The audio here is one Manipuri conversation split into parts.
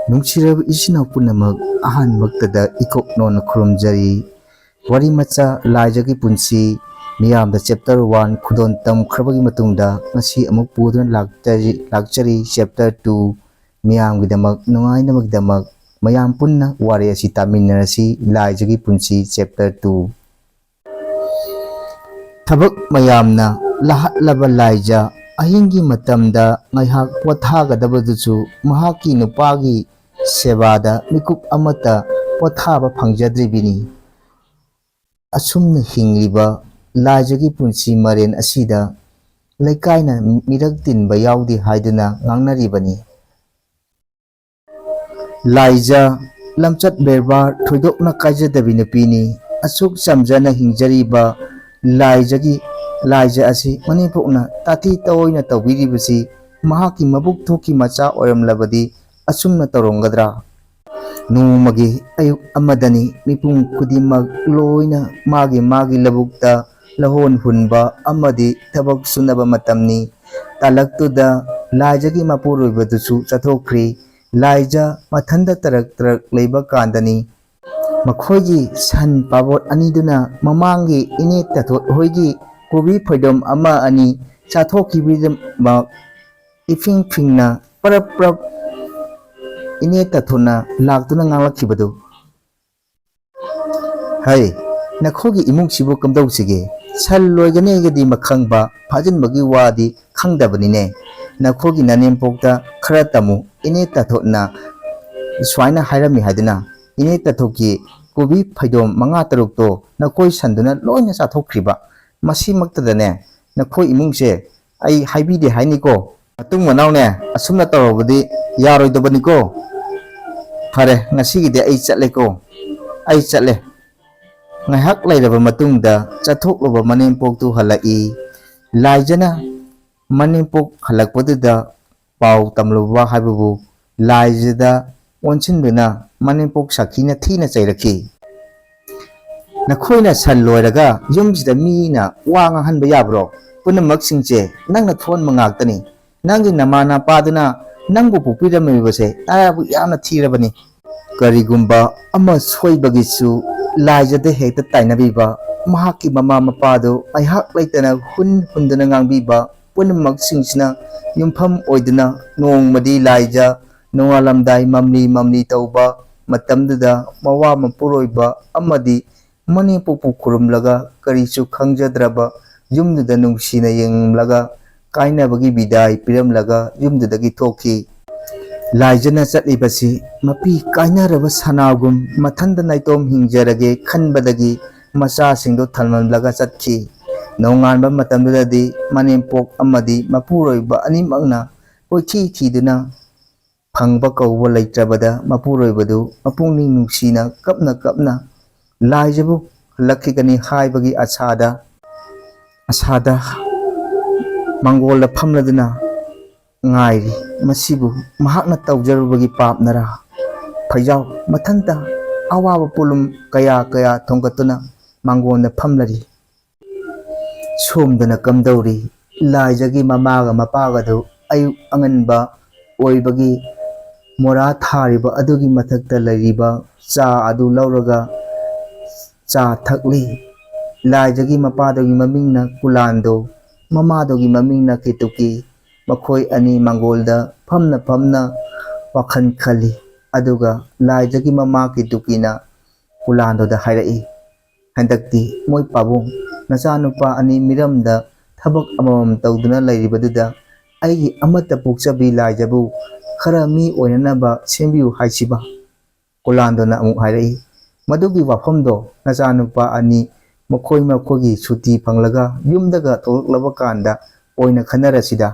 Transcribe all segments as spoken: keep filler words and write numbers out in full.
ꯅꯨꯡꯁꯤꯔꯕ ꯏꯆꯤꯟ ꯏꯅꯥꯎ ꯄꯨꯝꯅꯃꯛ, ꯑꯍꯥꯟꯕꯃꯛꯇꯗ ꯏꯀꯣꯛ ꯅꯣꯟꯅ ꯈꯨꯔꯨꯝꯖꯔꯤ꯫ ꯋꯥꯔꯤ ꯃꯆꯥ ꯂꯥꯏꯖꯒꯤ ꯄꯨꯟꯁꯤ ꯃꯤꯌꯥꯝꯗ chapter one ꯈꯨꯗꯣꯟ ꯇꯝꯈ꯭ꯔꯕꯒꯤ ꯃꯇꯨꯡꯗ, ꯉꯁꯤ ꯑꯃꯨꯛ ꯄꯨꯗꯨꯅ ꯂꯥꯛꯆꯔꯤ, ꯂꯥꯛꯆꯔꯤ chapter two꯫ ꯃꯤꯌꯥꯝꯒꯤꯗꯃꯛ ꯅꯨꯡꯉꯥꯏꯅꯕꯒꯤꯗꯃꯛ ꯃꯌꯥꯝ ꯄꯨꯟꯅ ꯋꯥꯔꯤ ꯑꯁꯤ ꯇꯥꯃꯤꯟꯅꯔꯁꯤ꯫ ꯂꯥꯏꯖꯒꯤ ꯄꯨꯟꯁꯤ chapter two꯫ ꯊꯕꯛ ꯃꯌꯥꯝꯅ ꯂꯥꯍꯠꯂꯕ ꯂꯥꯏꯖ ꯑꯍꯤꯡꯒꯤ ꯃꯇꯝꯗ ꯉꯥꯏꯍꯥꯛ ꯄꯣꯊꯥꯒꯗꯕꯗꯨꯁꯨ ꯃꯍꯥꯛꯀꯤ ꯅꯨꯄꯥꯒꯤ ꯁꯦꯕꯥꯗ ꯃꯤꯀꯨꯞ ꯑꯃꯠꯇ ꯄꯣꯊꯥꯕ ꯐꯪꯖꯗ꯭ꯔꯤꯕꯅꯤ꯫ ꯑꯁꯨꯝꯅ ꯍꯤꯡꯂꯤꯕ ꯂꯥꯏꯖꯒꯤ ꯄꯨꯟꯁꯤ ꯃꯔꯦꯟ ꯑꯁꯤꯗ ꯂꯩꯀꯥꯏꯅ ꯃꯤꯔꯛ ꯇꯤꯟꯕ ꯌꯥꯎꯗꯦ ꯍꯥꯏꯗꯨꯅ ꯉꯥꯡꯅꯔꯤꯕꯅꯤ꯫ ꯂꯥꯏꯖ ꯂꯝꯆꯠ ꯕꯦꯕꯥꯔ ꯊꯣꯏꯗꯣꯛꯅ ꯀꯥꯏꯖꯗꯕꯤ ꯅꯨꯄꯤꯅꯤ꯫ ꯑꯁꯨꯛ ꯆꯝꯖꯅ ꯍꯤꯡꯖꯔꯤꯕ ꯂꯥꯏꯖꯒꯤ, ꯂꯥꯏꯖ ꯑꯁꯤ ꯃꯅꯦꯝꯄꯣꯛꯅ ꯇꯥꯊꯤ ꯇꯑꯣꯏꯅ ꯇꯧꯕꯤꯔꯤꯕꯁꯤ ꯃꯍꯥꯛꯀꯤ ꯃꯕꯨꯛ ꯊꯣꯛꯀꯤ ꯃꯆꯥ ꯑꯣꯏꯔꯝꯂꯕꯗꯤ ꯑꯁꯨꯝꯅ ꯇꯧꯔꯝꯒꯗ꯭ꯔꯥ? ꯅꯣꯡꯃꯒꯤ ꯑꯌꯨꯛ ꯑꯃꯗꯅꯤ, ꯃꯤꯄꯨꯝ ꯈꯨꯗꯤꯡꯃꯛ ꯂꯣꯏꯅ ꯃꯥꯒꯤ ꯃꯥꯒꯤ ꯂꯧꯕꯨꯛꯇ ꯂꯧꯍꯣꯟ ꯍꯨꯟꯕ ꯑꯃꯗꯤ ꯊꯕꯛ ꯁꯨꯅꯕ ꯃꯇꯝꯅꯤ꯫ ꯇꯥꯂꯛꯇꯨꯗ ꯂꯥꯏꯖꯒꯤ ꯃꯄꯨꯔꯣꯏꯕꯗꯨꯁꯨ ꯆꯠꯊꯣꯛꯈ꯭ꯔꯤ꯫ ꯂꯥꯏꯖ ꯃꯊꯟꯇ ꯇꯔꯛ ꯇꯔꯛ ꯂꯩꯕ ꯀꯥꯟꯗꯅꯤ ꯃꯈꯣꯏꯒꯤ ꯁꯟ ꯄꯥꯕꯣꯠ ꯑꯅꯤꯗꯨꯅ ꯃꯃꯥꯡꯒꯤ ꯏꯅꯦ ꯇꯥꯊꯣꯠ ꯍꯣꯏꯒꯤ ꯀꯣꯕꯤ ꯐꯩꯗꯣꯝ ꯑꯃ ꯑꯅꯤ ꯆꯥꯊꯣꯛꯈꯤꯕꯒꯤꯗꯃꯛ ꯏꯐꯤꯡ ꯐꯤꯡꯅ ꯄꯔꯞ ꯄꯔꯞ ꯏꯅꯦ ꯇꯥꯊꯣꯠꯅ ꯂꯥꯛꯇꯨꯅ ꯉꯥꯡꯂꯛꯈꯤꯕꯗꯨ꯫ "ꯍꯩ, ꯅꯈꯣꯏꯒꯤ ꯏꯃꯨꯡꯁꯤꯕꯨ ꯀꯝꯗꯧꯁꯤꯒꯦ? ꯁꯟ ꯂꯣꯏꯒꯅꯤꯒꯗꯤ ꯃꯈꯪꯕ ꯐꯥꯖꯤꯟꯕꯒꯤ ꯋꯥꯗꯤ ꯈꯪꯗꯕꯅꯤꯅꯦ꯫ ꯅꯈꯣꯏꯒꯤ ꯅꯅꯦꯝꯄꯣꯛꯇ ꯈꯔ ꯇꯝꯃꯨ, ꯏꯅꯦ ꯇꯥꯊꯣꯠꯅ ꯁꯨꯃꯥꯏꯅ ꯍꯥꯏꯔꯝꯃꯤ ꯍꯥꯏꯗꯨꯅ꯫ ꯏꯅꯦ ꯇꯥꯊꯣꯠꯀꯤ ꯀꯣꯕꯤ ꯐꯩꯗꯣꯝ ꯃꯉꯥ ꯇꯔꯨꯛꯇꯣ ꯅꯈꯣꯏ ꯁꯟꯗꯨꯅ ꯂꯣꯏꯅ ꯆꯥꯊꯣꯛꯈ꯭ꯔꯤꯕ꯫ ꯃꯁꯤꯃꯛꯇꯗꯅꯦ ꯅꯈꯣꯏ ꯏꯃꯨꯡꯁꯦ ꯑꯩ ꯍꯥꯏꯕꯤꯗꯦ ꯍꯥꯏꯅꯤꯀꯣ꯫ ꯃꯇꯨꯡ ꯃꯅꯥꯎꯅꯦ ꯑꯁꯨꯝꯅ ꯇꯧꯔꯕꯗꯤ ꯌꯥꯔꯣꯏꯗꯕꯅꯤꯀꯣ꯫ ꯐꯔꯦ, ꯉꯁꯤꯒꯤꯗꯤ ꯑꯩ ꯆꯠꯂꯦꯀꯣ, ꯑꯩ ꯆꯠꯂꯦ"꯫ ꯉꯥꯏꯍꯥꯛ ꯂꯩꯔꯕ ꯃꯇꯨꯡꯗ ꯆꯠꯊꯣꯛꯂꯨꯕ ꯃꯅꯦꯝꯄꯣꯛꯇꯨ ꯍꯜꯂꯛꯏ꯫ ꯂꯥꯏꯖꯅ ꯃꯅꯦꯝꯄꯣꯛ ꯍꯜꯂꯛꯄꯗꯨꯗ ꯄꯥꯎ ꯇꯝꯂꯨꯕ ꯍꯥꯏꯕꯕꯨ ꯂꯥꯏꯖꯗ ꯑꯣꯟꯁꯤꯟꯗꯨꯅ ꯃꯅꯦꯝꯄꯣꯛ ꯁꯥꯈꯤꯅ ꯊꯤꯅ ꯆꯩꯔꯛꯈꯤ꯫ "ꯅꯈꯣꯏꯅ ꯁꯟ ꯂꯣꯏꯔꯒ ꯌꯨꯝꯁꯤꯗ ꯃꯤꯅ ꯋꯥ ꯉꯥꯡꯍꯟꯕ ꯌꯥꯕ꯭ꯔꯣ? ꯄꯨꯝꯅꯃꯛꯁꯤꯡꯁꯦ ꯅꯪꯅ ꯊꯣꯛꯍꯟꯕ ꯉꯥꯛꯇꯅꯤ꯫ ꯅꯪꯒꯤ ꯅꯃꯥ ꯅꯄꯥꯗꯨꯅ ꯅꯪꯕꯨ ꯄꯣꯛꯄꯤꯔꯝꯃꯤꯕꯁꯦ ꯅꯔꯥꯏꯕꯛ ꯌꯥꯝꯅ ꯊꯤꯔꯕꯅꯤ꯫ ꯀꯔꯤꯒꯨꯝꯕ ꯑꯃ ꯁꯣꯏꯕꯒꯤꯁꯨ ꯂꯥꯏꯖꯗ ꯍꯦꯛꯇ ꯇꯥꯏꯅꯕꯤꯕ, ꯃꯍꯥꯛꯀꯤ ꯃꯃꯥ ꯃꯄꯥꯗꯨ ꯑꯩꯍꯥꯛ ꯂꯩꯇꯅ ꯍꯨꯟ ꯍꯨꯟꯗꯨꯅ ꯉꯥꯡꯕꯤꯕ, ꯄꯨꯝꯅꯃꯛꯁꯤꯡꯁꯤꯅ ꯌꯨꯝꯐꯝ ꯑꯣꯏꯗꯨꯅ ꯅꯣꯡꯃꯗꯤ ꯂꯥꯏꯖ ꯅꯣꯡꯉꯥꯜꯂꯝꯗꯥꯏ ꯃꯝꯂꯤ ꯃꯝꯂꯤ ꯇꯧꯕ ꯃꯇꯝꯗꯨꯗ ꯃꯋꯥ ꯃꯄꯨꯔꯣꯏꯕ ꯑꯃꯗꯤ ꯃꯅꯦꯝꯄꯣꯛꯄꯨ ꯈꯨꯔꯨꯝꯂꯒ ꯀꯔꯤꯁꯨ ꯈꯪꯖꯗ꯭ꯔꯕ ꯌꯨꯝꯗꯨꯗ ꯅꯨꯡꯁꯤꯅ ꯌꯦꯡꯂꯒ ꯀꯥꯏꯅꯕꯒꯤ ꯕꯤꯗꯥꯏ ꯄꯤꯔꯝꯂꯒ ꯌꯨꯝꯗꯨꯗꯒꯤ ꯊꯣꯛꯈꯤ꯫ ꯂꯥꯏꯖꯅ ꯆꯠꯂꯤꯕꯁꯤ ꯃꯄꯤ ꯀꯥꯏꯅꯔꯕ ꯁꯅꯥꯒꯨꯝ ꯃꯊꯟꯇ ꯅꯥꯏꯇꯣꯝ ꯍꯤꯡꯖꯔꯒꯦ ꯈꯟꯕꯗꯒꯤ ꯃꯆꯥꯁꯤꯡꯗꯨ ꯊꯝꯂꯝꯂꯒ ꯆꯠꯈꯤ꯫ ꯅꯣꯡꯉꯥꯟꯕ ꯃꯇꯝꯗꯨꯗꯗꯤ ꯃꯅꯦꯝꯄꯣꯛ ꯑꯃꯗꯤ ꯃꯄꯨꯔꯣꯏꯕ ꯑꯅꯤꯃꯛꯅ ꯀꯣꯏꯊꯤ ꯊꯤꯗꯨꯅ ꯐꯪꯕ ꯀꯧꯕ ꯂꯩꯇ꯭ꯔꯕꯗ ꯃꯄꯨꯔꯣꯏꯕꯗꯨ ꯃꯄꯨꯛꯅꯤꯡ ꯅꯨꯡꯁꯤꯅ ꯀꯞꯅ ꯀꯞꯅ ꯂꯥꯏꯖꯕꯨ ꯍꯜꯂꯛꯈꯤꯒꯅꯤ ꯍꯥꯏꯕꯒꯤ ꯑꯁꯥꯗ, ꯑꯁꯥꯗ ꯃꯥꯡꯒꯣꯜꯗ ꯐꯝꯂꯗꯨꯅ ꯉꯥꯏꯔꯤ꯫ ꯃꯁꯤꯕꯨ ꯃꯍꯥꯛꯅ ꯇꯧꯖꯔꯨꯕꯒꯤ ꯄꯥꯞꯅꯔꯥ? ꯐꯩꯖꯥꯎ ꯃꯊꯟꯇ ꯑꯋꯥꯕ ꯄꯣꯠꯂꯨꯝ ꯀꯌꯥ ꯀꯌꯥ ꯊꯣꯡꯒꯠꯇꯨꯅ ꯃꯥꯡꯒꯣꯜꯗ ꯐꯝꯂꯔꯤ꯫ ꯁꯣꯝꯗꯅ ꯀꯝꯗꯧꯔꯤ? ꯂꯥꯏꯖꯒꯤ ꯃꯃꯥꯒ ꯃꯄꯥꯒꯗꯨ ꯑꯌꯨꯛ ꯑꯉꯟꯕ ꯑꯣꯏꯕꯒꯤ ꯃꯣꯔꯥ ꯊꯥꯔꯤꯕ ꯑꯗꯨꯒꯤ ꯃꯊꯛꯇ ꯂꯩꯔꯤꯕ ꯆꯥ ꯑꯗꯨ ꯂꯧꯔꯒ ꯆꯥ ꯊꯛꯂꯤ꯫ ꯂꯥꯏꯖꯒꯤ ꯃꯄꯥꯗꯨꯒꯤ ꯃꯃꯤꯡꯅ ꯀꯨꯂꯥꯟꯗꯣ, ꯃꯃꯥꯗꯨꯒꯤ ꯃꯃꯤꯡꯅ ꯀꯦꯇꯨꯀꯤ꯫ ꯃꯈꯣꯏ ꯑꯅꯤ ꯃꯥꯡꯒꯣꯜꯗ ꯐꯝꯅ ꯐꯝꯅ ꯋꯥꯈꯜ ꯈꯜꯂꯤ꯫ ꯑꯗꯨꯒ ꯂꯥꯏꯖꯒꯤ ꯃꯃꯥ ꯀꯦꯇꯨꯀꯤꯅ ꯀꯨꯂꯥꯟꯗꯨꯗ ꯍꯥꯏꯔꯛꯏ, "ꯍꯟꯗꯛꯇꯤ ꯃꯣꯏ ꯄꯥꯕꯨꯡ ꯅꯆꯥꯅꯨꯄꯥ ꯑꯅꯤ ꯃꯤꯔꯝꯗ ꯊꯕꯛ ꯑꯃꯃꯝ ꯇꯧꯗꯨꯅ ꯂꯩꯔꯤꯕꯗꯨꯗ ꯑꯩꯒꯤ ꯑꯃꯠꯇ ꯄꯣꯛꯆꯕꯤ ꯂꯥꯏꯖꯕꯨ ꯈꯔ ꯃꯤ ꯑꯣꯏꯅꯅꯕ ꯁꯦꯝꯕꯤꯌꯨ ꯍꯥꯏꯁꯤꯕ?" ꯀꯨꯂꯥꯟꯗꯨꯅ ꯑꯃꯨꯛ ꯍꯥꯏꯔꯛꯏ, "ꯃꯗꯨꯒꯤ ꯋꯥꯐꯝꯗꯣ ꯅꯆꯥꯅꯨꯄꯥ ꯑꯅꯤ ꯃꯈꯣꯏ ꯃꯈꯣꯏꯒꯤ ꯁꯨꯇꯤ ꯐꯪꯂꯒ ꯌꯨꯝꯗꯒ ꯊꯣꯛꯂꯛꯂꯕ ꯀꯥꯟꯗ ꯑꯣꯏꯅ ꯈꯟꯅꯔꯁꯤꯗ꯫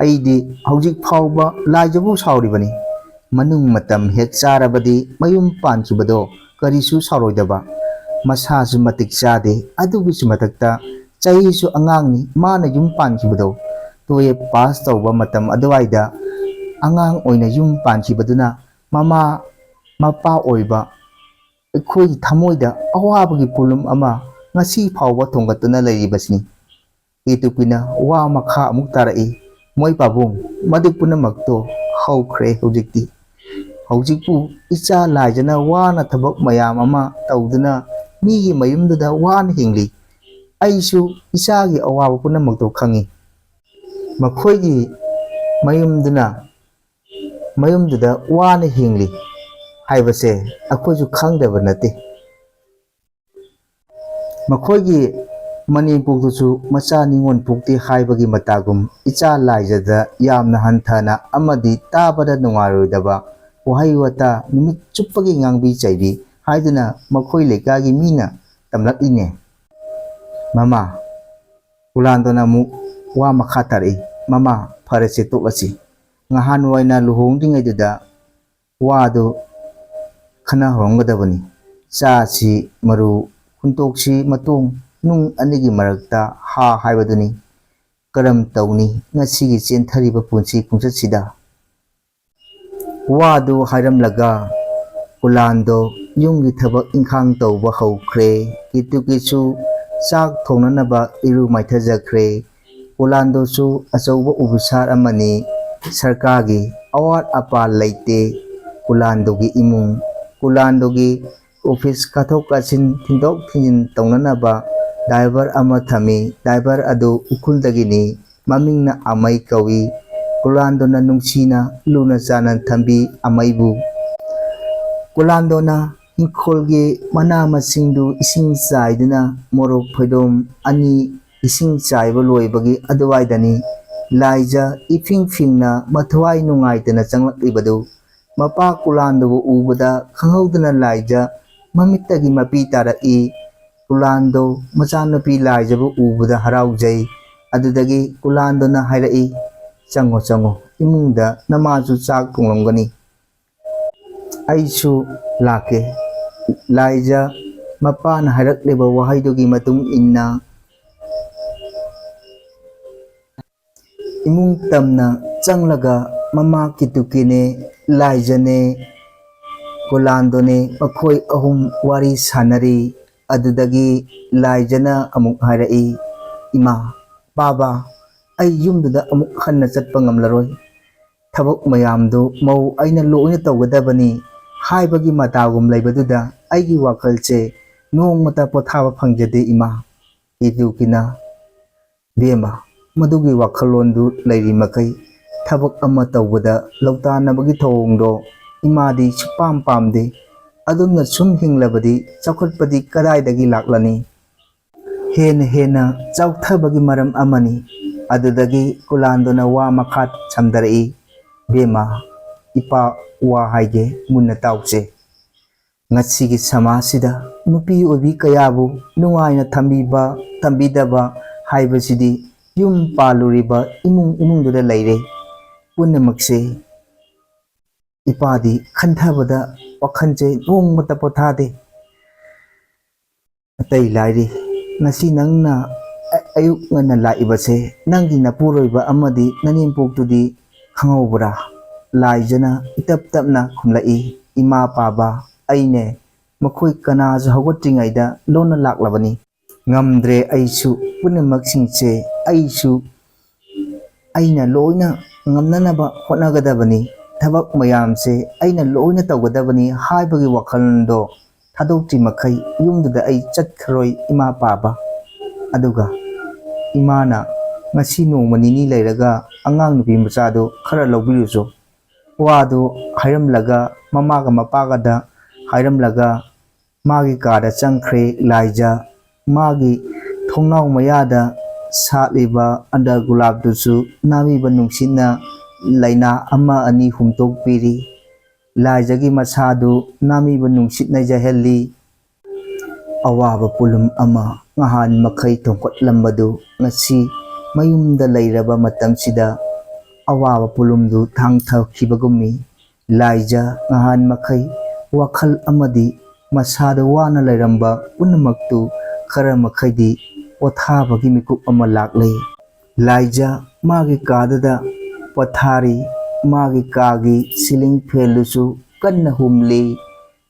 ꯑꯩꯗꯤ ꯍꯧꯖꯤꯛ ꯐꯥꯎꯕ ꯂꯥꯏꯖꯕꯨ ꯁꯥꯎꯔꯤꯕꯅꯤ꯫ ꯃꯅꯨꯡ ꯃꯇꯝ ꯍꯦꯛ ꯆꯥꯔꯕꯗꯤ ꯃꯌꯨꯝ ꯄꯥꯟꯈꯤꯕꯗꯣ ꯀꯔꯤꯁꯨ ꯁꯥꯎꯔꯣꯏꯗꯕ꯫ ꯃꯁꯥꯁꯨ ꯃꯇꯤꯛ ꯆꯥꯗꯦ, ꯑꯗꯨꯒꯤꯁꯨ ꯃꯊꯛꯇ ꯆꯍꯤꯁꯨ ꯑꯉꯥꯡꯅꯤ꯫ ꯃꯥꯅ ꯌꯨꯝ ꯄꯥꯟꯈꯤꯕꯗꯣ ꯇꯨꯌꯦꯜꯐ ꯄꯥꯁ ꯇꯧꯕ ꯃꯇꯝ ꯑꯗꯨꯋꯥꯏꯗ ꯑꯉꯥꯡ ꯑꯣꯏꯅ ꯌꯨꯝ ꯄꯥꯟꯈꯤꯕꯗꯨꯅ ꯃꯃꯥ ꯃꯄꯥ ꯑꯣꯏꯕ ꯑꯩꯈꯣꯏꯒꯤ ꯊꯃꯣꯏꯗ ꯑꯋꯥꯕꯒꯤ ꯄꯣꯠꯂꯨꯝ ꯑꯃ ꯉꯁꯤ ꯐꯥꯎꯕ ꯊꯣꯡꯒꯠꯇꯨꯅ ꯂꯩꯔꯤꯕꯁꯤꯅꯤ꯫" ꯀꯦꯇꯨꯀꯤꯅ ꯋꯥ ꯃꯈꯥ ꯑꯃꯨꯛ ꯇꯥꯔꯛꯏ, "ꯃꯣꯏ ꯄꯥꯕꯨꯡ, ꯃꯗꯨ ꯄꯨꯝꯅꯃꯛꯇꯣ ꯍꯧꯈ꯭ꯔꯦ ꯍꯧꯖꯤꯛꯇꯤ꯫ ꯍꯧꯖꯤꯛꯄꯨ ꯏꯆꯥ ꯂꯥꯏꯖꯅ ꯋꯥꯅ ꯊꯕꯛ ꯃꯌꯥꯝ ꯑꯃ ꯇꯧꯗꯨꯅ ꯃꯤꯒꯤ ꯃꯌꯨꯝꯗꯨꯗ ꯋꯥꯅ ꯍꯤꯡꯂꯤ꯫ ꯑꯩꯁꯨ ꯏꯆꯥꯒꯤ ꯑꯋꯥꯕ ꯄꯨꯝꯅꯃꯛꯇꯣ ꯈꯪꯏ꯫ ꯃꯈꯣꯏꯒꯤ ꯃꯌꯨꯝꯗꯨꯅ, ꯃꯌꯨꯝꯗꯨꯗ ꯋꯥꯅ ꯍꯤꯡꯂꯤ ꯍꯥꯏꯕꯁꯦ ꯑꯩꯈꯣꯏꯁꯨ ꯈꯪꯗꯕ ꯅꯠꯇꯦ꯫ ꯃꯈꯣꯏꯒꯤ ꯃꯅꯦꯝꯄꯣꯛꯇꯨꯁꯨ ꯃꯆꯥ ꯅꯤꯉꯣꯜ ꯄꯣꯛꯇꯦ ꯍꯥꯏꯕꯒꯤ ꯃꯇꯥꯒꯨꯝ, ꯏꯆꯥ ꯂꯥꯏꯖꯗ ꯌꯥꯝꯅ ꯍꯟꯊꯅ ꯑꯃꯗꯤ ꯇꯥꯕꯗ ꯅꯨꯡꯉꯥꯏꯔꯣꯏꯗꯕ ꯋꯥꯍꯩ ꯋꯥꯇꯥ ꯅꯨꯃꯤꯠ ꯆꯨꯞꯄꯒꯤ ꯉꯥꯡꯕꯤ ꯆꯩꯕꯤ ꯍꯥꯏꯗꯨꯅ ꯃꯈꯣꯏ ꯂꯩꯀꯥꯏꯒꯤ ꯃꯤꯅ ꯇꯝꯂꯛꯂꯤꯅꯦ꯫" ꯃꯃꯥ, ꯀꯨꯂꯥꯟꯗꯣꯅ ꯑꯃꯨꯛ ꯋꯥ ꯃꯈꯥ ꯇꯥꯔꯛꯏ, "ꯃꯃꯥ, ꯐꯔꯦꯁꯦ, ꯇꯣꯛꯂꯁꯤ꯫ ꯉꯍꯥꯟꯋꯥꯏꯅ ꯂꯨꯍꯣꯡꯗ꯭ꯔꯤꯉꯩꯗꯨꯗ ꯋꯥꯗꯨ ꯈꯟꯅꯍꯧꯔꯝꯒꯗꯕꯅꯤ꯫ ꯆꯥꯁꯤ ꯃꯔꯨ, ꯍꯨꯟꯇꯣꯛꯁꯤ ꯃꯇꯣꯡ, ꯅꯨꯡ ꯑꯅꯤꯒꯤ ꯃꯔꯛꯇ ꯍꯥ ꯍꯥꯏꯕꯗꯨꯅꯤ꯫ ꯀꯔꯝ ꯇꯧꯅꯤ ꯉꯁꯤꯒꯤ ꯆꯦꯟꯊꯔꯤꯕ ꯄꯨꯟꯁꯤ ꯈꯣꯡꯆꯠꯁꯤꯗ?" ꯋꯥꯗꯨ ꯍꯥꯏꯔꯝꯂꯒ ꯀꯨꯂꯥꯟꯗꯣ ꯌꯨꯝꯒꯤ ꯊꯕꯛ ꯏꯪꯈꯥꯡ ꯇꯧꯕ ꯍꯧꯈ꯭ꯔꯦ꯫ ꯀꯤꯇꯨꯀꯤꯁꯨ ꯆꯥꯛ ꯊꯣꯡꯅꯅꯕ ꯏꯔꯨ ꯃꯥꯏꯊꯖꯈ꯭ꯔꯦ꯫ ꯀꯨꯂꯥꯟꯗꯣꯁꯨ ꯑꯆꯧꯕ ꯑꯣꯐꯤꯁꯥꯔ ꯑꯃꯅꯤ꯫ ꯁꯔꯀꯥꯔꯒꯤ ꯑꯋꯥꯠ ꯑꯄꯥ ꯂꯩꯇꯦ ꯀꯨꯂꯥꯟꯗꯣꯒꯤ ꯏꯃꯨꯡ꯫ ꯀꯨꯂꯥꯟꯗꯣꯒꯤ ꯑꯣꯐꯤꯁ ꯀꯥꯊꯣꯛ ꯀꯥꯁꯤꯟ, ꯊꯤꯟꯗꯣꯛ ꯊꯤꯟꯖꯤꯟ ꯇꯧꯅꯅꯕ ꯗ꯭ꯔꯥꯏꯚꯔ ꯑꯃ ꯊꯝꯃꯤ꯫ ꯗ꯭ꯔꯥꯏꯚꯔ ꯑꯗꯨ ꯎꯈ꯭ꯔꯨꯜꯗꯒꯤꯅꯤ꯫ ꯃꯃꯤꯡꯅ ꯑꯃꯩ ꯀꯧꯏ꯫ ꯀꯨꯂꯥꯟꯗꯣꯅ ꯅꯨꯡꯁꯤꯅ ꯂꯨꯅ ꯆꯥꯟꯅ ꯊꯝꯕꯤ ꯑꯃꯩꯕꯨ꯫ ꯀꯨꯂꯥꯟꯗꯣꯅ ꯏꯪꯈꯣꯜꯒꯤ ꯃꯅꯥ ꯃꯁꯤꯡꯗꯨ ꯏꯁꯤꯡ ꯆꯥꯏꯗꯨꯅ, ꯃꯣꯔꯣꯛ ꯐꯩꯗꯣꯝ ꯑꯅꯤ ꯏꯁꯤꯡ ꯆꯥꯏꯕ ꯂꯣꯏꯕꯒꯤ ꯑꯗꯨꯋꯥꯏꯗꯅꯤ ꯂꯥꯏꯖ ꯏꯐꯤꯡ ꯐꯤꯡꯅ ꯃꯊ꯭ꯋꯥꯏ ꯅꯨꯡꯉꯥꯏꯇꯅ ꯆꯪꯂꯛꯂꯤꯕꯗꯨ꯫ ꯃꯄꯥ ꯀꯨꯂꯥꯟꯗꯣꯕꯨ ꯎꯕꯗ ꯈꯪꯍꯧꯗꯅ ꯂꯥꯏꯖ ꯃꯃꯤꯠꯇꯒꯤ ꯃꯄꯤ ꯇꯥꯔꯛꯏ꯫ ꯀꯨꯂꯥꯟꯗꯣ ꯃꯆꯥꯅꯨꯄꯤ ꯂꯥꯏꯖꯕꯨ ꯎꯕꯗ ꯍꯔꯥꯎꯖꯩ꯫ ꯑꯗꯨꯗꯒꯤ ꯀꯨꯂꯥꯟꯗꯣꯅ ꯍꯥꯏꯔꯛꯏ, "ꯆꯪꯉꯣ, ꯆꯪꯉꯣ, ꯏꯃꯨꯡꯗ ꯅꯃꯥꯁꯨ ꯆꯥꯛ ꯊꯣꯡꯂꯝꯒꯅꯤ꯫ ꯑꯩꯁꯨ ꯂꯥꯛꯀꯦ꯫" ꯂꯥꯏꯖ ꯃꯄꯥꯅ ꯍꯥꯏꯔꯛꯂꯤꯕ ꯋꯥꯍꯩꯗꯨꯒꯤ ꯃꯇꯨꯡ ꯏꯟꯅ ꯏꯃꯨꯡ ꯇꯝꯅ ꯆꯪꯂꯒ ꯃꯃꯥ ꯀꯤꯇꯨꯀꯤꯅꯦ, ꯂꯥꯏꯖꯅꯦ, ꯀꯨꯂꯥꯟꯗꯣꯅꯦ, ꯃꯈꯣꯏ ꯑꯍꯨꯝ ꯋꯥꯔꯤ ꯁꯥꯟꯅꯔꯤ꯫ ꯑꯗꯨꯗꯒꯤ ꯂꯥꯏꯖꯅ ꯑꯃꯨꯛ ꯍꯥꯏꯔꯛꯏ, "ꯏꯃꯥ, ꯕꯥꯕꯥ, ꯑꯩ ꯌꯨꯝꯗꯨꯗ ꯑꯃꯨꯛ ꯍꯟꯅ ꯆꯠꯄ ꯉꯝꯂꯔꯣꯏ꯫ ꯊꯕꯛ ꯃꯌꯥꯝꯗꯨ ꯃꯧ ꯑꯩꯅ ꯂꯣꯏꯅ ꯇꯧꯒꯗꯕꯅꯤ ꯍꯥꯏꯕꯒꯤ ꯃꯇꯥꯒꯨꯝ ꯂꯩꯕꯗꯨꯗ ꯑꯩꯒꯤ ꯋꯥꯈꯜꯁꯦ ꯅꯣꯡꯃꯇ ꯄꯣꯊꯥꯕ ꯐꯪꯖꯗꯦ ꯏꯃꯥ꯫ ꯏꯗꯨꯒꯤꯅ ꯕꯦꯝꯃ, ꯃꯗꯨꯒꯤ ꯋꯥꯈꯜꯂꯣꯟꯗꯨ ꯂꯩꯔꯤ ꯃꯈꯩ ꯊꯕꯛ ꯑꯃ ꯇꯧꯕꯗ ꯂꯧꯇꯥꯅꯕꯒꯤ ꯊꯧꯑꯣꯡꯗꯣ ꯏꯃꯥꯗꯤ ꯁꯨꯛꯄꯥꯝ ꯄꯥꯝꯗꯦ꯫ ꯑꯗꯨꯝꯅ ꯁꯨꯝ ꯍꯤꯡꯂꯕꯗꯤ ꯆꯥꯎꯈꯠꯄꯗꯤ ꯀꯗꯥꯏꯗꯒꯤ ꯂꯥꯛꯂꯅꯤ? ꯍꯦꯟꯅ ꯍꯦꯟꯅ ꯆꯥꯎꯊꯕꯒꯤ ꯃꯔꯝ ꯑꯃꯅꯤ꯫ ꯑꯗꯨꯗꯒꯤ ꯀꯨꯂꯥꯟꯗꯨꯅ ꯋꯥ ꯃꯈꯥ ꯁꯝꯊꯔꯛꯏ, ꯕꯦꯝꯃ, ꯏꯄꯥ ꯋꯥ ꯍꯥꯏꯒꯦ, ꯃꯨꯟꯅ ꯇꯥꯎꯁꯦ꯫ ꯉꯁꯤꯒꯤ ꯁꯃꯥꯖꯁꯤꯗ ꯅꯨꯄꯤ ꯑꯣꯏꯕꯤ ꯀꯌꯥꯕꯨ ꯅꯨꯡꯉꯥꯏꯅ ꯊꯝꯕꯤꯕ, ꯊꯝꯕꯤꯗꯕ ꯍꯥꯏꯕꯁꯤꯗꯤ ꯌꯨꯝ ꯄꯥꯜꯂꯨꯔꯤꯕ ꯏꯃꯨꯡ ꯏꯃꯨꯡꯗꯨꯗ ꯂꯩꯔꯦ꯫ ꯄꯨꯝꯅꯃꯛꯁꯦ ꯏꯄꯥꯗꯤ ꯈꯟꯊꯕꯗ ꯋꯥꯈꯜꯁꯦ ꯅꯣꯡꯃꯇ ꯄꯣꯊꯥꯗꯦ꯫ ꯑꯇꯩ ꯂꯥꯏꯔꯤ, ꯉꯁꯤ ꯅꯪꯅ ꯑ-, ꯑꯌꯨꯛ ꯉꯟꯅ ꯂꯥꯛꯏꯕꯁꯦ ꯅꯪꯒꯤ ꯅꯄꯨꯔꯣꯏꯕ ꯑꯃꯗꯤ ꯅꯅꯦꯝꯄꯣꯛꯇꯨꯗꯤ ꯈꯪꯍꯧꯕ꯭ꯔꯥ? ꯂꯥꯏꯖꯅ ꯏꯇꯞ ꯇꯞꯅ ꯈꯨꯝꯂꯛꯏ, ꯏꯃꯥ ꯄꯥꯕ, ꯑꯩꯅꯦ, ꯃꯈꯣꯏ ꯀꯅꯥꯁꯨ ꯍꯧꯒꯠꯇ꯭ꯔꯤꯉꯩꯗ ꯂꯣꯟꯅ ꯂꯥꯛꯂꯕꯅꯤ꯫ ꯉꯝꯗ꯭ꯔꯦ ꯑꯩꯁꯨ, ꯄꯨꯝꯅꯃꯛꯁꯤꯡꯁꯦ ꯑꯩꯁꯨ ꯑꯩꯅ ꯂꯣꯏꯅ ꯉꯝꯅꯅꯕ ꯍꯣꯠꯅꯒꯗꯕꯅꯤ꯫ ꯊꯕꯛ ꯃꯌꯥꯝꯁꯦ ꯑꯩꯅ ꯂꯣꯏꯅ ꯇꯧꯒꯗꯕꯅꯤ ꯍꯥꯏꯕꯒꯤ ꯋꯥꯈꯜꯗꯣ ꯊꯥꯗꯣꯛꯇ꯭ꯔꯤ ꯃꯈꯩ ꯌꯨꯝꯗꯨꯗ ꯑꯩ ꯆꯠꯈ꯭ꯔꯣꯏ ꯏꯃꯥ ꯄꯥꯕ꯫ ꯑꯗꯨꯒ ꯏꯃꯥꯅ ꯉꯁꯤ ꯅꯣꯡꯃ ꯅꯤꯅꯤ ꯂꯩꯔꯒ ꯑꯉꯥꯡ ꯅꯨꯄꯤ ꯃꯆꯥꯗꯨ ꯈꯔ ꯂꯧꯕꯤꯔꯨꯆꯣ꯫ ꯋꯥꯗꯨ ꯍꯥꯏꯔꯝꯂꯒ ꯃꯃꯥꯒ ꯃꯄꯥꯒꯗ ꯍꯥꯏꯔꯝꯂꯒ ꯃꯥꯒꯤ ꯀꯥꯗ ꯆꯪꯈ꯭ꯔꯦ ꯂꯥꯏꯖ꯫ ꯃꯥꯒꯤ ꯊꯣꯡꯅꯥꯎ ꯃꯌꯥꯗ ꯁꯥꯠꯂꯤꯕ ꯑꯟꯗꯔ ꯒꯨꯂꯥꯞꯇꯨꯁꯨ ꯅꯥꯃꯤꯕ ꯅꯨꯡꯁꯤꯠꯅ ꯂꯥꯏꯅꯥ ꯑꯃ ꯑꯅꯤ ꯍꯨꯝꯇꯣꯛꯄꯤꯔꯤ꯫ ꯂꯥꯏꯖꯒꯤ ꯃꯁꯥꯗꯨ ꯅꯥꯃꯤꯕ ꯅꯨꯡꯁꯤꯠꯅ ꯌꯩꯍꯜꯂꯤ꯫ ꯑꯋꯥꯕ ꯄꯣꯠꯂꯨꯝ ꯑꯃ ꯉꯍꯥꯟ ꯃꯈꯩ ꯊꯣꯡꯒꯠꯂꯝꯕꯗꯨ ꯉꯁꯤ ꯃꯌꯨꯝꯗ ꯂꯩꯔꯕ ꯃꯇꯝꯁꯤꯗ ꯑꯋꯥꯕ ꯄꯣꯠꯂꯨꯝꯗꯨ ꯊꯥꯡꯊꯈꯤꯕꯒꯨꯝꯃꯤ꯫ ꯂꯥꯏꯖ ꯉꯍꯥꯟ ꯃꯈꯩ ꯋꯥꯈꯜ ꯑꯃꯗꯤ ꯃꯁꯥꯗ ꯋꯥꯅ ꯂꯩꯔꯝꯕ ꯄꯨꯝꯅꯃꯛꯇꯨ ꯈꯔ ꯃꯈꯩꯗꯤ ꯄꯣꯊꯥꯕꯒꯤ ꯃꯤꯀꯨꯞ ꯑꯃ ꯂꯥꯛꯂꯦ꯫ ꯂꯥꯏꯖ ꯃꯥꯒꯤ ꯀꯥꯗꯨꯗ ꯄꯣꯊꯥꯔꯤ꯫ ꯃꯥꯒꯤ ꯀꯥꯒꯤ ꯁꯤꯂꯤꯡ ꯐꯦꯟꯗꯨꯁꯨ ꯀꯟꯅ ꯍꯨꯝꯂꯤ꯫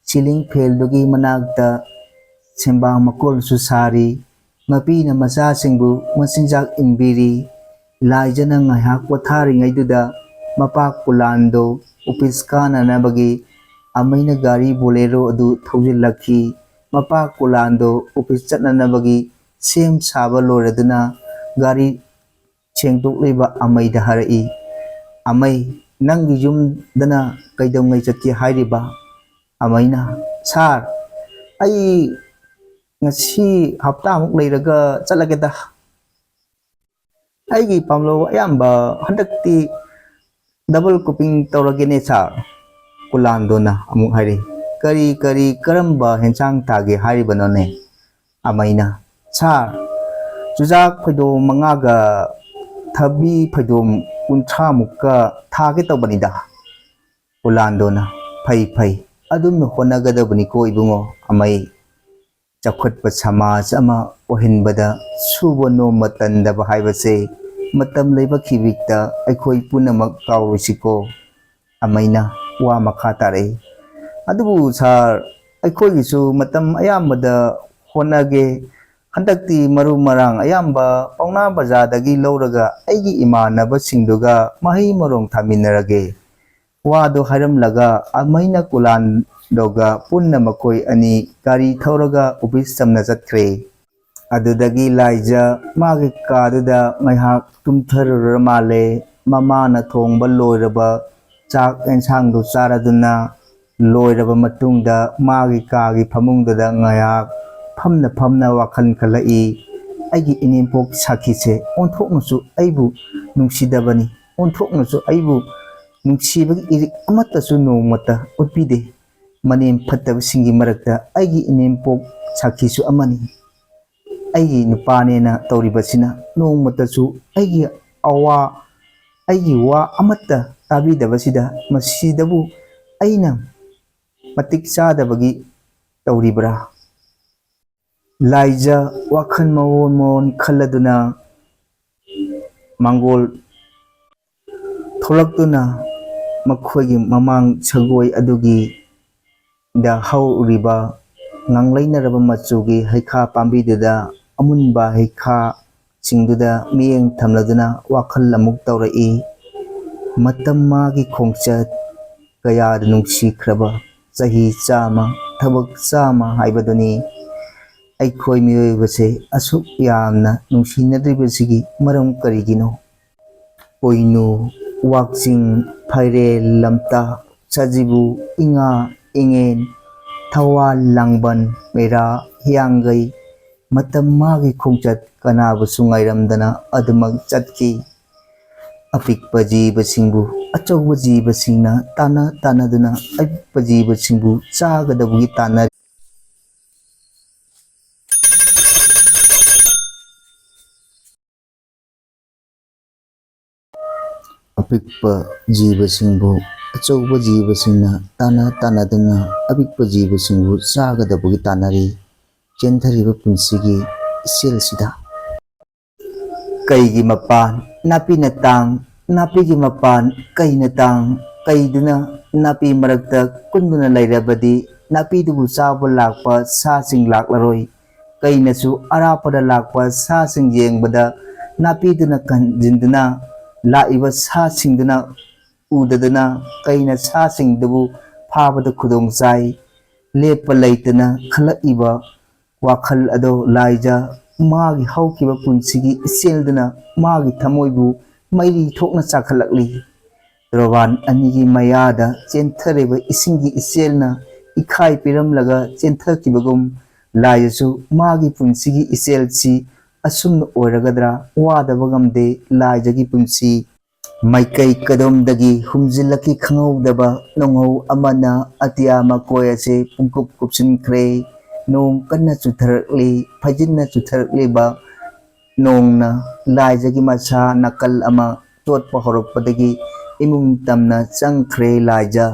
ꯁꯤꯂꯤꯡ ꯐꯦꯟꯗꯨꯒꯤ ꯃꯅꯥꯛꯇ ꯁꯦꯝꯕꯥꯡ ꯃꯀꯣꯜꯁꯨ ꯁꯥꯔꯤ꯫ ꯃꯄꯤꯅ ꯃꯆꯥꯁꯤꯡꯕꯨ ꯃꯆꯤꯟꯖꯥꯛ ꯏꯟꯕꯤꯔꯤ꯫ ꯂꯥꯏꯖꯅ ꯉꯥꯏꯍꯥꯛ ꯄꯣꯊꯥꯔꯤꯉꯩꯗꯨꯗ ꯃꯄꯥ ꯀꯨꯂꯥꯟꯗꯣ ꯑꯣꯐꯤꯁ ꯀꯥꯅꯅꯕꯒꯤ ꯑꯃꯩꯅ ꯒꯥꯔꯤ ꯕꯣꯂꯦꯔꯣ ꯑꯗꯨ ꯊꯧꯖꯤꯜꯂꯛꯈꯤ꯫ ꯃꯄꯥ ꯀꯨꯂꯥꯟꯗꯣ ꯑꯣꯐꯤꯁ ꯆꯠꯅꯅꯕꯒꯤ ꯁꯦꯝ ꯁꯥꯕ ꯂꯣꯏꯔꯗꯨꯅ ꯒꯥꯔꯤ ꯁꯦꯡꯗꯣꯛꯂꯤꯕ ꯑꯃꯩꯗ ꯍꯥꯏꯔꯛꯏ, "ꯑꯃꯩ, ꯅꯪꯒꯤ ꯌꯨꯝꯗꯅ ꯀꯩꯗꯧꯉꯩ ꯆꯠꯀꯦ ꯍꯥꯏꯔꯤꯕ?" ꯑꯃꯩꯅ, "ꯁꯥꯔ, ꯑꯩ ꯉꯁꯤ ꯍꯞꯇꯥꯃꯨꯛ ꯂꯩꯔꯒ ꯆꯠꯂꯒꯦꯗ꯫ ꯑꯩꯒꯤ ꯄꯥꯝꯂꯧ ꯑꯌꯥꯝꯕ ꯍꯟꯗꯛꯇꯤ ꯗꯕꯜ ꯀꯨꯄꯤꯡ ꯇꯧꯔꯒꯦꯅꯦ ꯁꯥꯔ꯫" ꯀꯨꯂꯥꯟꯗꯣꯅ ꯑꯃꯨꯛ ꯍꯥꯏꯔꯛꯏ, "ꯀꯔꯤ ꯀꯔꯤ ꯀꯔꯝꯕ ꯍꯦꯟꯁꯥꯡ ꯊꯥꯒꯦ ꯍꯥꯏꯔꯤꯕꯅꯣꯅꯦ?" ꯑꯃꯩꯅ, "ꯁꯥꯔ, ꯆꯨꯖꯥꯛ ꯐꯩꯗꯣꯝ ꯃꯉꯥꯒ ꯊꯕꯤ ꯐꯩꯗꯣꯝ ꯀꯨꯟꯊ꯭ꯔꯥꯃꯨꯛꯀ ꯊꯥꯒꯦ ꯇꯧꯕꯅꯤꯗ꯫" ꯀꯨꯂꯥꯟꯗꯣꯅ, "ꯐꯩ ꯐꯩ, ꯑꯗꯨꯝ ꯍꯣꯠꯅꯒꯗꯕꯅꯤꯀꯣ ꯏꯕꯨꯡꯉꯣ ꯑꯃꯩ꯫ ꯆꯥꯎꯈꯠꯄ ꯁꯃꯥꯖ ꯑꯃ ꯑꯣꯏꯍꯟꯕꯗ ꯁꯨꯕ ꯅꯣꯝꯕ ꯇꯟꯗꯕ ꯍꯥꯏꯕꯁꯦ ꯃꯇꯝ ꯂꯩꯕ ꯈꯤꯕꯤꯛꯇ ꯑꯩꯈꯣꯏ ꯄꯨꯝꯅꯃꯛ ꯀꯥꯎꯔꯣꯏꯁꯤꯀꯣ꯫" ꯑꯃꯩꯅ ꯋꯥ ꯃꯈꯥ ꯇꯥꯔꯛꯏ, "ꯑꯗꯨꯕꯨ ꯁꯥꯔ, ꯑꯩꯈꯣꯏꯒꯤꯁꯨ ꯃꯇꯝ ꯑꯌꯥꯝꯕꯗ ꯍꯣꯠꯅꯒꯦ꯫ ꯍꯟꯗꯛꯇꯤ ꯃꯔꯨ ꯃꯔꯥꯡ ꯑꯌꯥꯝꯕ ꯄꯥꯎꯅꯥ ꯕꯖꯥꯔꯗꯒꯤ ꯂꯧꯔꯒ ꯑꯩꯒꯤ ꯏꯃꯥꯟꯅꯕꯁꯤꯡꯗꯨꯒ ꯃꯍꯩ ꯃꯔꯣꯡ ꯊꯥꯃꯤꯟꯅꯔꯒꯦ꯫" ꯋꯥꯗꯨ ꯍꯥꯏꯔꯝꯂꯒ ꯑꯃꯩꯅ ꯀꯨꯂꯥꯟꯗꯣꯒ ꯄꯨꯟꯅ ꯃꯈꯣꯏ ꯑꯅꯤ ꯒꯥꯔꯤ ꯊꯧꯔꯒ ꯑꯣꯐꯤꯁ ꯇꯝꯅ ꯆꯠꯈ꯭ꯔꯦ꯫ ꯑꯗꯨꯗꯒꯤ ꯂꯥꯏꯖ ꯃꯥꯒꯤ ꯀꯥꯗꯨꯗ ꯉꯥꯏꯍꯥꯛ ꯇꯨꯝꯊꯔꯨꯔ ꯃꯥꯜꯂꯦ꯫ ꯃꯃꯥꯅ ꯊꯣꯡꯕ ꯂꯣꯏꯔꯕ ꯆꯥꯛ ꯑꯦꯟꯁꯥꯡꯗꯨ ꯆꯥꯔꯗꯨꯅ ꯂꯣꯏꯔꯕ ꯃꯇꯨꯡꯗ ꯃꯥꯒꯤ ꯀꯥꯒꯤ ꯐꯃꯨꯡꯗꯨꯗ ꯉꯥꯏꯍꯥꯛ ꯐꯝꯅ ꯐꯝꯅ ꯋꯥꯈꯜ ꯈꯜꯂꯛꯏ꯫ "ꯑꯩꯒꯤ ꯏꯅꯦꯝꯄꯣꯛ ꯁꯥꯈꯤꯁꯦ ꯑꯣꯟꯊꯣꯛꯅꯁꯨ ꯑꯩꯕꯨ ꯅꯨꯡꯁꯤꯗꯕꯅꯤ, ꯑꯣꯟꯊꯣꯛꯅꯁꯨ ꯑꯩꯕꯨ ꯅꯨꯡꯁꯤꯕꯒꯤ ꯏꯔꯤꯛ ꯑꯃꯠꯇꯁꯨ ꯅꯣꯡꯃꯇ ꯎꯠꯄꯤꯗꯦ꯫ ꯃꯅꯦꯝ ꯐꯠꯇꯕꯁꯤꯡꯒꯤ ꯃꯔꯛꯇ ꯑꯩꯒꯤ ꯏꯅꯦꯝꯄꯣꯛ ꯁꯥꯈꯤꯁꯨ ꯑꯃꯅꯤ꯫ ꯑꯩꯒꯤ ꯅꯨꯄꯥꯅꯦꯅ ꯇꯧꯔꯤꯕꯁꯤꯅ ꯅꯣꯡꯃꯇꯁꯨ ꯑꯩꯒꯤ ꯑꯋꯥ, ꯑꯩꯒꯤ ꯋꯥ ꯑꯃꯠꯇ ꯇꯥꯕꯤꯗꯕꯁꯤꯗ ꯃꯁꯤꯗꯕꯨ ꯑꯩꯅ ꯃꯇꯤꯛ ꯆꯥꯗꯕꯒꯤ ꯇꯧꯔꯤꯕ꯭ꯔꯥ?" ꯂꯥꯏꯖ ꯋꯥꯈꯜ ꯃꯑꯣꯟ ꯃꯑꯣꯟ ꯈꯜꯂꯗꯨꯅ ꯃꯥꯡꯒꯣꯜ ꯊꯣꯛꯂꯛꯇꯨꯅ ꯃꯈꯣꯏꯒꯤ ꯃꯃꯥꯡ ꯁꯪꯒꯣꯏ ꯑꯗꯨꯒꯤꯗ ꯍꯧꯔꯤꯕ ꯉꯥꯡꯂꯩꯅꯔꯕ ꯃꯆꯨꯒꯤ ꯍꯩꯈꯥ ꯄꯥꯝꯕꯤꯗꯨꯗ ꯑꯃꯨꯟꯕ ꯍꯩꯈꯥ ꯁꯤꯡꯗꯨꯗ ꯃꯤꯠꯌꯦꯡ ꯊꯝꯂꯗꯨꯅ ꯋꯥꯈꯜ ꯑꯃꯨꯛ ꯇꯧꯔꯛꯏ꯫ ꯃꯇꯝ ꯃꯥꯒꯤ ꯈꯣꯡꯆꯠ ꯀꯌꯥꯗ ꯅꯨꯡꯁꯤꯈ꯭ꯔꯕ ꯆꯍꯤ ꯆꯥꯝꯃ, ꯊꯕꯛ ꯆꯥꯝꯃ ꯍꯥꯏꯕꯗꯨꯅꯤ꯫ ꯑꯩꯈꯣꯏ ꯃꯤꯑꯣꯏꯕꯁꯦ ꯑꯁꯨꯛ ꯌꯥꯝꯅ ꯅꯨꯡꯁꯤꯅꯗ꯭ꯔꯤꯕꯁꯤꯒꯤ ꯃꯔꯝ ꯀꯔꯤꯒꯤꯅꯣ? ꯄꯣꯏꯅꯨ, ꯋꯥꯛꯆꯤꯡ, ꯐꯥꯏꯔꯦꯜ, ꯂꯝꯇꯥ, ꯁꯖꯤꯕꯨ, ꯏꯉꯥ, ꯏꯉꯦꯟ, ꯊꯧꯋꯥꯜ, ꯂꯥꯡꯕꯟ, ꯃꯦꯔꯥ, ꯍꯤꯌꯥꯡꯒꯩ, ꯃꯇꯝ ꯃꯥꯒꯤ ꯈꯣꯡꯆꯠ ꯀꯅꯥꯕꯨꯁꯨ ꯉꯥꯏꯔꯝꯗꯅ ꯑꯗꯨꯃꯛ ꯆꯠꯈꯤ꯫ ꯑꯄꯤꯛꯄ ꯖꯤꯕꯁꯤꯡꯕꯨ ꯑꯆꯧꯕ ꯖꯤꯕꯁꯤꯡꯅ ꯇꯥꯟꯅ ꯇꯥꯟꯅꯗꯨꯅ ꯑꯄꯤꯛꯄ ꯖꯤꯕꯁꯤꯡꯕꯨ ꯆꯥꯒꯗꯕꯒꯤ ꯇꯥꯟꯅꯔꯤ꯫ ꯑꯄꯤꯛꯄ ꯖꯤꯕꯁꯤꯡꯕꯨ ꯑꯆꯧꯕ ꯖꯤꯕꯁꯤꯡꯅ ꯇꯥꯟꯅ ꯇꯥꯟꯅꯗꯨꯅ ꯑꯄꯤꯛꯄ ꯖꯤꯕꯁꯤꯡꯕꯨ ꯆꯥꯒꯗꯕꯒꯤ ꯇꯥꯟꯅꯔꯤ꯫ ꯆꯦꯟꯊꯔꯤꯕ ꯄꯨꯟꯁꯤꯒꯤ ꯏꯆꯦꯜꯁꯤꯗ ꯀꯩꯒꯤ ꯃꯄꯥꯟ ꯅꯥꯄꯤꯅ ꯇꯥꯡ, ꯅꯥꯄꯤꯒꯤ ꯃꯄꯥꯟ ꯀꯩꯅ ꯇꯥꯡ, ꯀꯩꯗꯨꯅ ꯅꯥꯄꯤ ꯃꯔꯛꯇ ꯀꯨꯟꯗꯨꯅ ꯂꯩꯔꯕꯗꯤ ꯅꯥꯄꯤꯗꯨꯕꯨ ꯆꯥꯕ ꯂꯥꯛꯄ ꯁꯥꯁꯤꯡ ꯂꯥꯛꯂꯔꯣꯏ꯫ ꯀꯩꯅꯁꯨ ꯑꯔꯥꯞꯄꯗ ꯂꯥꯛꯄ ꯁꯥꯁꯤꯡ ꯌꯦꯡꯕꯗ ꯅꯥꯄꯤꯗꯨꯅ ꯀꯟꯁꯤꯟꯗꯨꯅ ꯂꯥꯛꯏꯕ ꯁꯥꯁꯤꯡꯗꯨꯅ ꯎꯗꯅ ꯀꯩꯅ ꯁꯥꯁꯤꯡꯗꯨꯕꯨ ꯐꯥꯕꯗ ꯈꯨꯗꯣꯡ ꯆꯥꯏ꯫ ꯂꯦꯞꯄ ꯂꯩꯇꯅ ꯈꯜꯂꯛꯏꯕ ꯋꯥꯈꯜ ꯑꯗꯣ ꯂꯥꯏꯖ ꯃꯥꯒꯤ ꯍꯧꯈꯤꯕ ꯄꯨꯟꯁꯤꯒꯤ ꯏꯆꯦꯜꯗꯨꯅ ꯃꯥꯒꯤ ꯊꯃꯣꯏꯕꯨ ꯃꯩꯔꯤ ꯊꯣꯛꯅ ꯆꯥꯛꯈꯠꯂꯛꯂꯤ꯫ ꯇꯣꯔꯕꯥꯟ ꯑꯅꯤꯒꯤ ꯃꯌꯥꯗ ꯆꯦꯟꯊꯔꯤꯕ ꯏꯁꯤꯡꯒꯤ ꯏꯆꯦꯜꯅ ꯏꯈꯥꯏ ꯄꯤꯔꯝꯂꯒ ꯆꯦꯟꯊꯈꯤꯕꯒꯨꯝ ꯂꯥꯏꯖꯁꯨ ꯃꯥꯒꯤ ꯄꯨꯟꯁꯤꯒꯤ ꯏꯆꯦꯜꯁꯤ ꯑꯁꯨꯝꯅ ꯑꯣꯏꯔꯒꯗ꯭ꯔꯥ? ꯋꯥꯗꯕ ꯉꯝꯗꯦ ꯂꯥꯏꯖꯒꯤ ꯄꯨꯟꯁꯤ꯫ ꯃꯥꯏꯀꯩ ꯀꯗꯣꯝꯗꯒꯤ ꯍꯨꯝꯖꯤꯜꯂꯛꯈꯤ ꯈꯪꯍꯧꯗꯕ ꯅꯣꯡꯍꯧ ꯑꯃꯅ ꯑꯇꯤꯌꯥ ꯃꯀꯣꯏ ꯑꯁꯤ ꯄꯨꯡꯀꯨꯞ ꯀꯨꯞꯁꯤꯟꯈ꯭ꯔꯦ꯫ ꯅꯣꯡ ꯀꯟꯅ ꯆꯨꯊꯔꯛꯂꯤ꯫ ꯐꯩꯖꯤꯟꯅ ꯆꯨꯊꯔꯛꯂꯤꯕ ꯅꯣꯡꯅ ꯂꯥꯏꯖꯒꯤ ꯃꯁꯥ ꯅꯥꯀꯜ ꯑꯃ ꯆꯣꯠꯄ ꯍꯧꯔꯛꯄꯗꯒꯤ ꯏꯃꯨꯡ ꯇꯝꯅ ꯆꯪꯈ꯭ꯔꯦ ꯂꯥꯏꯖ꯫